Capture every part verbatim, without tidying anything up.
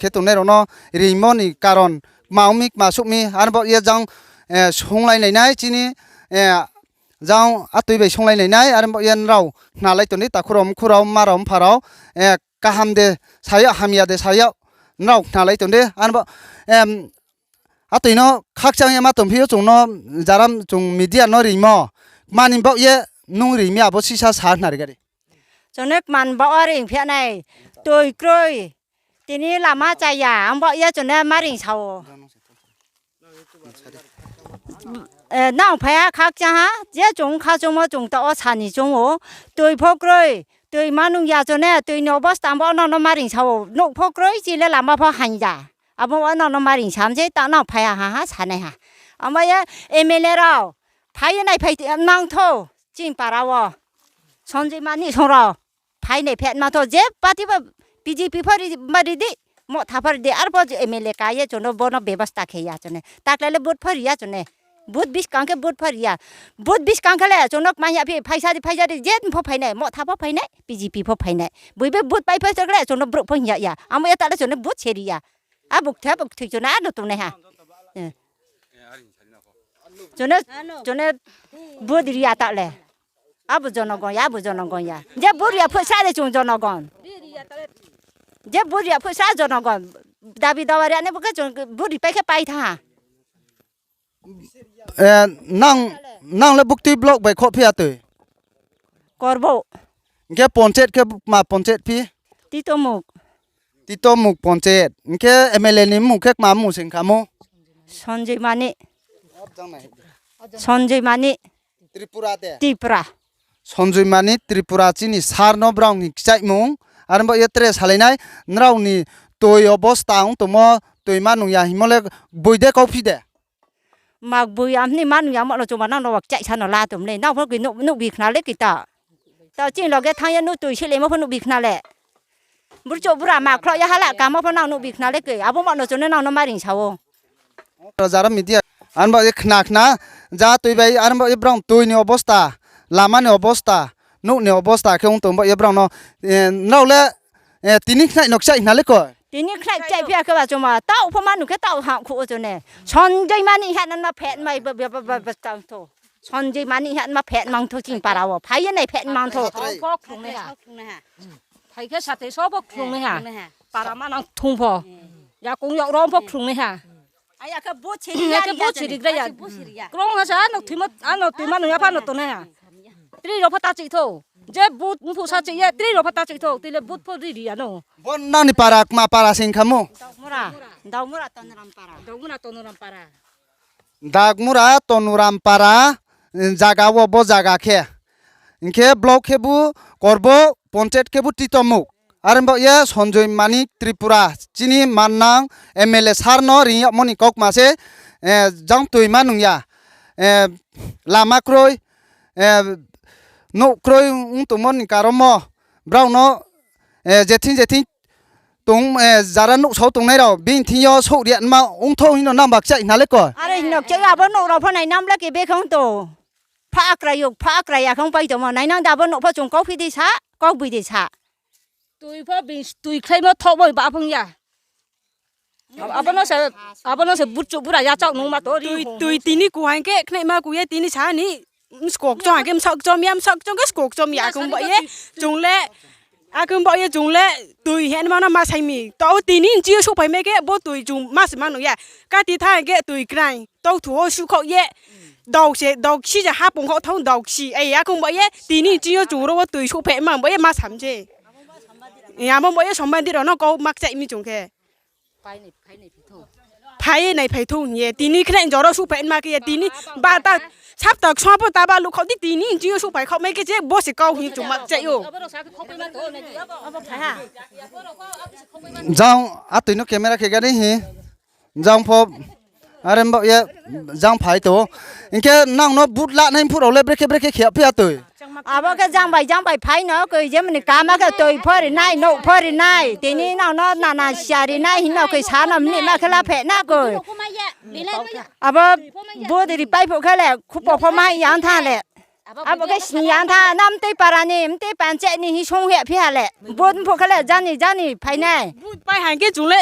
khe tongnai rao no rimo ni karon kma ong mi, kma suh mi, are baoh ye jang, eh, songlai nai nai chini, eh, jang atoi bai songlai nai nai, are baoh ye nrao khnalai tong di, takhu rao, mkhu rao, mma rao, mpha rao, eh, kaham de sa yag, hamya de sa yag, nrao khnalai tong di, are baoh, em, atoi no khakchang ye ma tongphi ou chung no, jara chung media no rimo, kma ni baoh ye nung ri mi abo sisa sa khnari gari. Chung no kma ni baoh ye ri phi nai, toi kroi, tini lama chaya, ang baoh ye chung no ma ri sa ou. Eh, nang phai ha khakchang ha, je chung kha chungmo chung taoh wo sa ni choung ou, toi pho kroi, toi ma nung ya chung no, toi ni obosta ang baoh nang no ma ri sa ou, nouh pho kroi, chini le lama pho haing ya. Abo wo nang no ma ri sa mi se, taoh nang phai ha ha ha sa nai ha. Ang baoh ye MLA rao, phai ye naiphai nang thou, chini para wo. Sonjoy Manik song rao, phai nai phet ma thou, je party ba BJP pho ri, ma ri di, Motha pho ri di, arpho je MLA ka ye chung no bo no bebosta khe ya chung no. Takle le vote pho ri ya chung no. Vote buskang khe vote pho ri ya. Vote buskang khe le chung no kma ya phi, phaisa di, phaisa di, je pho phai nai, Motha pho phai nai, BJP pho phai nai. Boi be vote pai pho le chung no brouh pho hing ya ya. Amo ya ta le chung no vote se ri ya. Abo kthoi, abo kthoi chung no ano tongnai ha. Eh. Chung no, chung no vote ri ya ta le. Abo jonogon ya, abo jonogon ya. Je vote ri ya phuh sa de chung jonogon. Je vote ri ya phuh sa jonogon. Dabi dawa ri ya nai bo khe chung vote ri pai khe pai thanng ha. Eh, nang, nang le buktui block bai khoh phi atoi? Korbo. Hing khe ponchet khe kma ponchet phi? Titomuk. Titomuk ponchet. Hing khe MLA ni mmung khe kma mmung sing khamo? Sonjoy Manik. Sonjoy Manik. Tripura de? Tripura. Sonjoy Manik Tripura chini sir no brao ni kchaihmung. Are baoh ye tre salai nai, nrao ni toi obosta ong tongmo, toi ma nung ya hingmo le boi de kauphi de? Mak boi ya hing ni ma nung ya mo no chungba nang no wa kchaih sa no la tong le, nang pho koi nuh, nuhbi khna le koi ta. Tao chini loge thanng ye nuh toi selaimo pho nuhbi khna le. Burchouh bura ma khloh ya hala kamo pho nang nuhbi khna le koi, abo mo no chung no nang no ma ri sa ou. Jara media, ang baoh ye khna khna, ja toi bai, ang baoh ye brao toi ni obosta, lama ni obosta, nouh ni obosta khe ong tong baoh ye brao no, eh, nrao le, eh, tini khnai no kchaih khna le koi? Tini khnai kchaih phi ya khe ba chung ma, taoh pho ma nung khe taoh ha khu o chung no. Sonjoy Manik ha nang ma phet mai ba, ba, ba, ba, ba, tang tho. Sonjoy Manik ha ma phet mang tho chini para wo. Phai ye nai phet mang tho. Pho khlung nai ha. Phai khe satei so pho khlung nai ha. Para ma nang thung pho. Yakoung yag rom pho khlung nai ha. Aya khe bo siri ya, bo siri gra ya. Krong ha sa, ano toi ma, ano toi ma nung ya pha no tongnai ha. Tri rao pho ta chih thou. Je vote mphuh sa chih ye, tri rao pho ta chih thou. Tui le vote pho ri ri ya no. Bo nang ni para, kma para sing khamo? Daogmura, Daogmura Tonuram para. Daogmura Tonuram para. Daogmura Tonuram para, zaga wo bo zaga khe. Hing khe block khe bo Korbo, ponchet khe bo Titomuk. Are baoh ye Sonjoy Manik Tripura, chini mannang MLA sir no ring yagmo ni kaukma se, eh, jang toi ma nung ya. Eh, lama kroi, eh, nouh kroi ong tongmo ni karomo, brao no, eh, jething jething tong, eh, jara nouhsao tongnai rao, bini thing yo souh ri ya ma ong thou hing no nang ba kchaih khna le koi? Are hing no kchaih abo nouh rao pho nainang le kebe khe ong tong. Pha akrai yo, pha akrai ya khe ong pai tongmo. Nainang de abo nouh pho chung kauphi di sa, kauboi di sa. Toi pho bini toi khlaimo thoh bo ba phung ya. Abo no se, abo no se burchouh bura yachaoh nung ma to ri. Toi, toi tini kuhai khe khnaima ku ye tini sa ni. Mskok chong ha khe msak chom ya, msak chong khe skok chom ya, akhe ong baoh ye chung le, akhe ong baoh ye chung le toi hingma no ma sai mi. Taoh tini nching yo souhphai mai khe bo toi chung ma se ma nung ya. Kati thanng khe toi krai. Tauthu wo suhkhaoh ye, daoksi, daoksi je ha pungkhaoh thanng daoksi. Ai, akhe ong baoh ye, tini nching yo chung ro wo toi souhphai ma baoh ye ma sam se. Abo baoh ye sombadi rao no kau ma kchaih mi chung khe. Phai ye naiphai thou hing ye, tini khnai joro souhphai ma khe ye, tini bata, sapta kso pho ta ba lukhaoh di, tini nching yo souhphai khaoh mai khe je bo se kau hing chung ma kchaih ou. Jang atoi no camera khe gari hi. Jang pho, are baoh ye, jang phai tong. Hing khe nang no vote lanai phuh rao le brekhe brekhe khe phi atoi? Abo khe jang bai jang bai phai no koi, jemoni kama khe toi pho ri nai, nouh pho ri nai. Tini nang no nana sia ri nai hing no koi sa no mni ma khe la phe na koi. Abo vote ri pai phuh khe le khupo pho mai yang tha le. Abo khe sni yang tha, na mtui para ni, mtui panchayat ni hing song he phi ha le. Vote phuh khe le jani jani phai nai. Vote pai hang khe chung le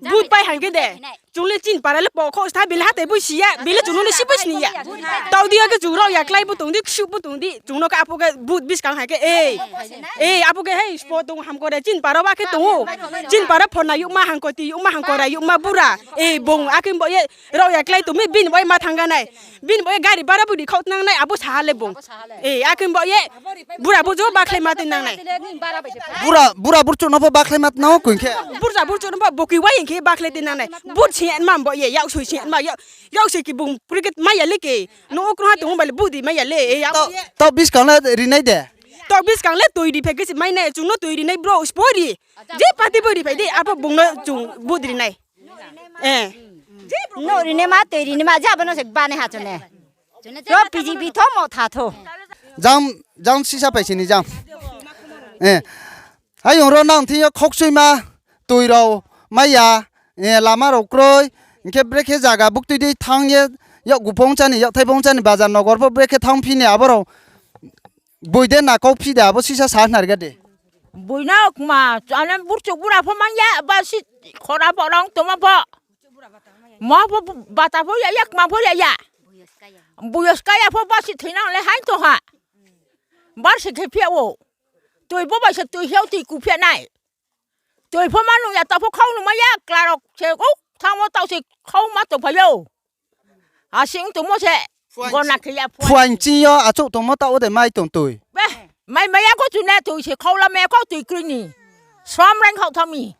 Vote pai hang khe de. Chung le chini para le pokho sta, bile hathái boi si ya, bile chung no le si boi sni ya. Tau di ya khe chung rao ya klái bo tong di, ksuh bo tong di, chung no khe apho khe vote buskang hai khe, ei. Ei, apho khe, hei, spo tong hamkore, chini para ba khe tong ou. Chini para phona youhma, hangkoti youhma, hangkora youhma, bura. Ei, bung, akhe bo ye, rao ya klái tong mi, bini bo ye ma thangga nai. Bini bo ye gari bara budi khauh nang nai, abo saha le bung. Ei, akhe bo ye, bura bo jo bakhlai ma tui nang nai. Bura, bura burchouh no pho bakhlai ma nang ou koi khe. Burja burchouh no pho boki wai hing khe bakhlai tui nang nai. Vote sing ma bo ye, yaksoi sing ma, yak-, yaksoi khe bung cricket mai ya le khe. No okro ha tong ou bai le budi mai ya le, ei, abo ye. Tau buskang le ri nai de. Tau buskang le toi ri phai khe se mai nai, chung no toi ri nai bro, spo ri. Je party bo ri phai di, apho bung no chung vote ri nai. Eh. No ri nai ma, toi ri nai ma, je abo no se ba nai ha chung ne. Ro P G P tho mo tha tho. Jang, jang sisa phai sini jang. Eh. Ayong ro nang thing yo khokchuima, toi rao mai ya, eh, lama rao kroi, hing khe brekhe zaga buktui dei thanng ye, yakgu phongcha ni, yakthai phongcha ni, bazar nogor pho brekhe thanng phi ni abo rao. Boi de na kau phi de abo sisa sa hnar ga de. Boi no kma, ane burchouh bura pho man ya, ba si khora bo rong tongmo pho. Ma pho bata pho ya ya, kma pho ya ya. Boi yo skaya pho ba si thoinang le haing tong ha. Bar se khe phi ya ou. Toi bo bai se toi hiao toi ku phi ya nai. Toi pho ma nung ya, ta pho khau nung mai ya, kla rao se, o, thanngmo taoh se khau ma tongphai ou. Asing tongmo se, gona khe ya phuaing ching yo achouh tongmo taoh wo de mai tong toi. Be, mai mai ya kho chu ne toi se khau la mai ya kho toi kroi ni. Srom reng khau thanng mi.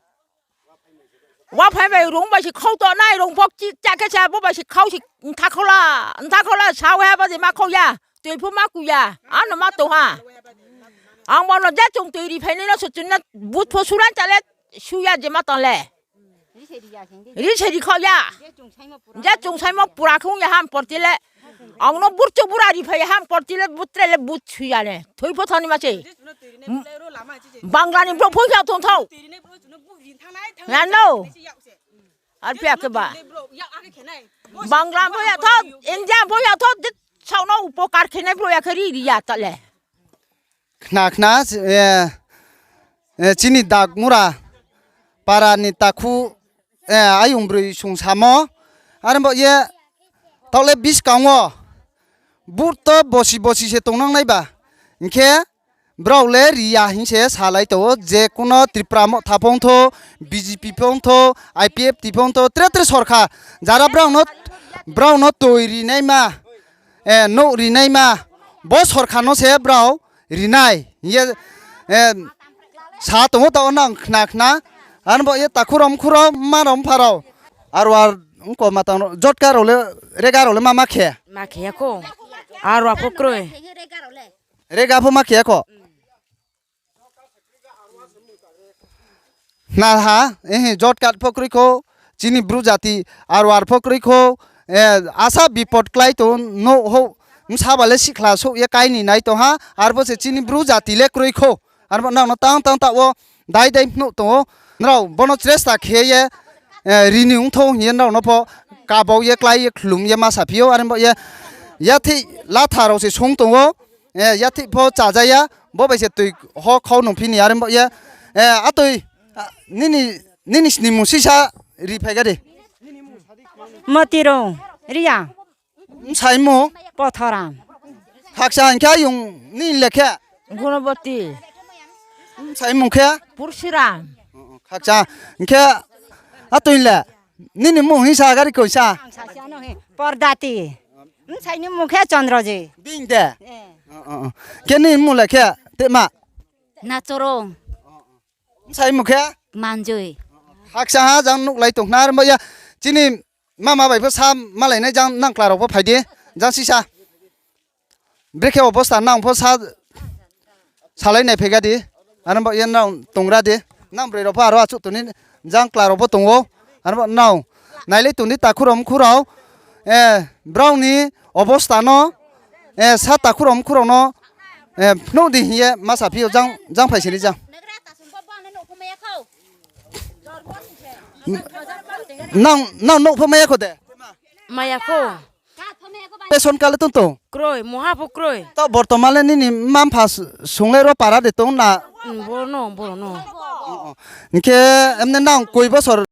Wa phai bai rung bai se khau to nai, rung pho chih chá khe se, bo bai se khau se ntha khau la, ntha khau la, sa wa ha ba de ma khau ya, toi pho ma ku ya, ano ma tong ha. Ang bo no je chung toi ri phai nai no se chung no but pho suran cha le, su ya je ma tong le. Ri se ri khau ya. Je chung saimo pura khe ong ya ham porti le. Ang no burchouh bura ri phai ya ham porti le, butre le but su ya le. Thoi pho thani ma se. Bangla ni brouh pho ya thong thou. Nano. Ar phi ya khe ba. Bangla pho ya thou, India pho ya thou, je sao no upokar khe nai brouh ya khe ri ri ya ta le. Khna khna, eh, eh, chini Dagmura para ni takhu, eh, ayong broi sung samo. Are bo ye, taoh le buskang wo. But to bosi bosi se tongnang nai ba. Hing khe, brao le ri ya hing se salai tong ou, je kuno Tripura Motha pho ong thou, B J P pho ong thou, I P F T pho ong thou, tre tre sorkar, jara brao no, brao no toi ri naima, eh, nouh ri naima, bo sorkar no se brao ri nai hing ye, eh, sa tong ou taoh wo nang khna khna, ano bo ye takhu rao mkhu rao, mma rao mpha rao, aro ar ongko matang rao, jotka rao le, rega rao le ma ma khe? Ma khe ya kho. Aro apho kroi. Rega pho ma khe ya kho? Hna ha, eh, job card pho kroi kho, chini Bru jati, aro ar pho kroi kho, eh, asa bipod klái tong, nouh houh, bsa ba le sikhla souh ye kái ni nai tong ha, arpho se chini Bru jati le kroi kho. Arpho nrao no tang tang taoh wo dai dai phnuh tong ou, nrao bo no chresta khe ye, eh, ri ni ong thou hing ye nrao no pho kabau ye klái ye khlum ye ma saphi ou, are bo ye, yathih latha rao se sung tong ou, eh, yathih pho chaja ya, bo bai se toi ho khau nung phi ni, are bo ye, eh, atoi, ah, nini, nini snimung sisa ri phai ga di. Motirung, Ria. Bsai mung? Pothoram. Khakcha hing khe ayong nini le khe? Gunoboti. Bsai mung khe? Pursiram. Khakcha hing khe atoi le? Nini mung hing sa gari koisa? Pordati. Bsai ni mung khe Chondroji. Bini de? Khe nini mung le khe? Tema? Nachorong. Bsai mung khe? Manjoi. Khakcha ha jang nuhlai tong khna, are bo ya chini mama bai pho sa malai nai, jang nang kla rao pho phai di, jang sisa. Brekhe obosta nang pho sa, salai nai phai ga di, are bo ye nang tongra di, nang broi rao pho aro achouh tong ni, jang kla rao pho tong ou, are bo nang nailai tong di takhu rao mkhu rao, eh, brao ni obosta no, eh, sa takhu rao mkhu rao no, eh, phnuh di hing ye ma saphi ou, jang, jang phai sini jang. Nang, nang nouh pho mai ya kho de? Mai ya kho. Ration card le tong tong? Kroi, mungha pho kroi. Taoh bortoman le nini mma mpha s-, sung le ro para de tong na? Boro no, boro no. Hing khe emne nang koi bosor